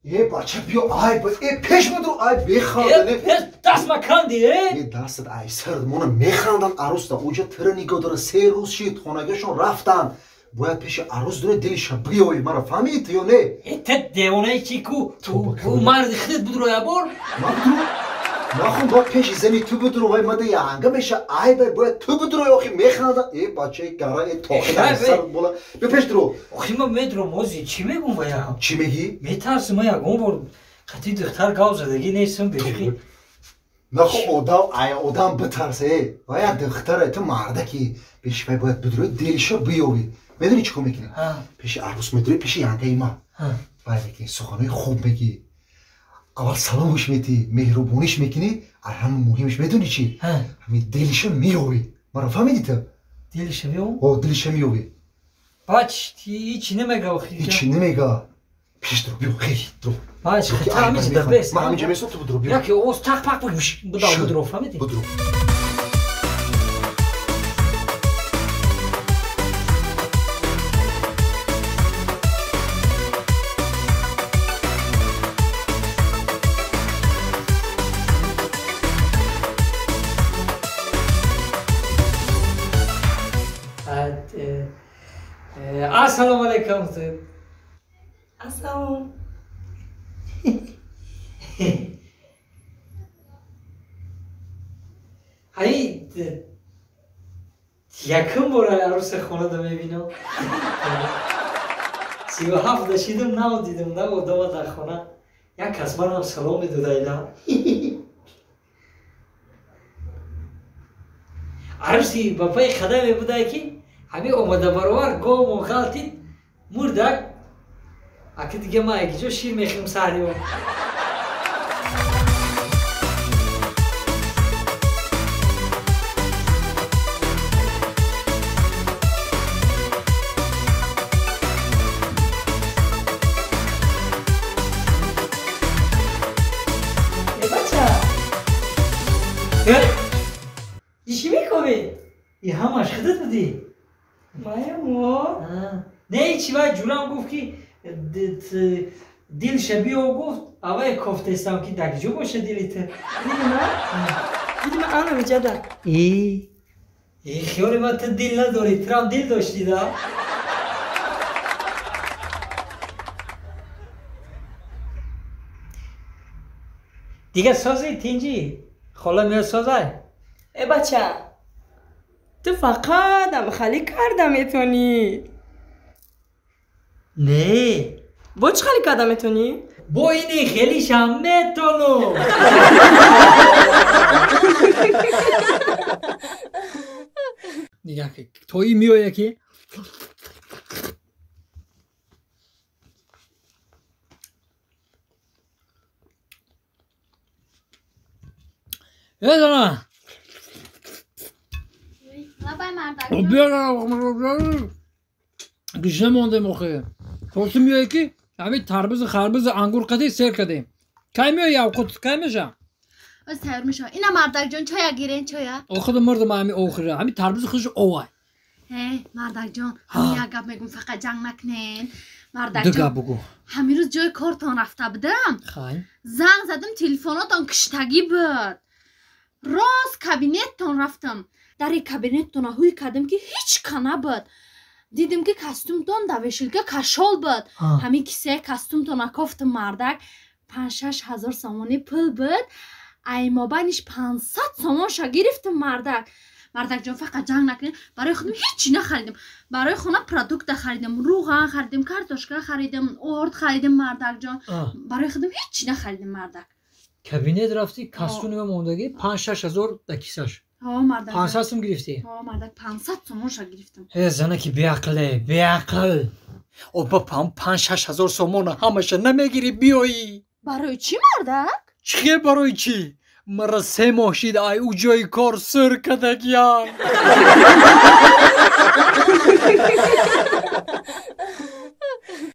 Е бача биё ай е пеш будро ай бехандан. Е пеш даст маканди е? Е дастат ай сар мона механдан арӯста. Уҷа тира нигоҳ дора се рӯз шид хонагиашон рафтанд. Бояд пеши арӯс дуре дилиша биёӣ. Мара фаҳмидӣ ту ё не? Е те девонаи чӣ ку? Ку марди худат будро я бор? Ман будро? Нахун бояд пеши зани ту будро вай мада янга меша ай бай бояд ту будро охи механдан. Е бачаи гара е тохи ай сар бола. Биё пеш дуро. Охи ман медурам ози чӣ мегум вая? Чӣ мегӣ? Метарсим ман ягон бор қати духтар гав задагӣ нестам бехи. Нахун одам ай одам битарса е. Вая духтара ту мардаки пеши вай бояд будро дилиша биёвӣ. Медонӣ чӣ кор мекунӣ? Пеши арӯс медурӣ пеши янгаи ман. Вай мекунӣ суханои хуб мегӣ. Аввал саломш метӣ, меҳрубониш мекунӣ, ар ҳама муҳимш медонӣ чӣ? Ҳамин дилиша меёвӣ. Маро фаҳмидӣ ту? Дилиша меёвам? О, дилиша меёвӣ. Бач, ҳичи намега охи. Ҳичи намега. Пеш дуро, биё, хел, дуро. Бач, ту ҳаминҷа да бес. Ман ҳаминҷа местам, ту будро, биё. Яке оз тақ пақ будав будро, фаҳмидӣ? Будро. Ассалому алайкум. Ассалом. Ай, якум бор арӯса хонада мебинам. 37 дашидам, нав дидам, нав одама дар хона. Як кас манам салом медодайда. Арӯси ба паи қадаме будай ки ҳамин омада баровар говмон ғалтид мурдак. Аки дига ман якиҷо шир мехӯрам саҳриё. Е бача. Чӣ мекобӣ? И ҳамаш худат будӣ? Маямо. Не, ҳичи вай ҷурам гуфт ки дилша биё гуфт, аввай кофтестам ки дар киҷо боша дили ту. Дили ман? Дили ман ана миҷада. И хиёли ман ту дил надорӣ, турам дил доштӣ да? Дига созӣ тинҷӣ? Хола меояд созай? Э бача, ту фақат амхалӣ карда метонӣ. Не. Бо чӣ халӣ карда метонӣ? Бо ини хелишам метонам. Нигаҳ ки то ин меояд ки Эзана. Гишна мондем охе. Форсу меояд ки ҳамин тарбизу харбизу ангур қадӣ сер кардем. Кай меояд явқут кай меша? Оз тайёр мешава. Ина мардакҷон чоя гирен чоя. Охида мурдам ҳамин охира. Ҳамин тарбизу худаш овай. Э, мардакҷон, ҳамин як гап мегум фақат ҷанг накунен. Ду Мардакҷон, гап бугӯ. ҳамин рӯз ҷои кортон рафта будам. Хай. Занг задам, телефонотон киштагӣ буд. Рост кабинеттон рафтам. Дари кабинеттона ҳуй кардам ки ҳеҷ ка набуд. Дидим ки костюмтон дар вешилка кашол буд. Ҳамин кисаи костюмтона кофтам мардак. 5-6 ҳазор сомонӣ пул буд. Ай мобайниш 500 сомонша гирифтам мардак. Мардакҷон фақат ҷанг накунед. Барои худам ҳеҷ нахаридам. Барои хона продукта харидам, рӯған харидам, картошка харидам, орд харидам мардакҷон. Барои худам ҳеҷ нахаридам мардак. Кабинет рафтӣ, костюми ма мондагӣ 5-6 ҳазор дар кисаш. Ҳо мардак. 500 сум гирифтӣ? Ҳо мардак 500 сомонша гирифтам. Э занаки беақле, беақл. О ба 5-6 ҳазор сомона ҳамаша намегирӣ биёӣ. Барои чӣ мардак? Чӣ хел барои чӣ? Мара 3 моҳ шид ай ӯ ҷои кор сир кардагиям.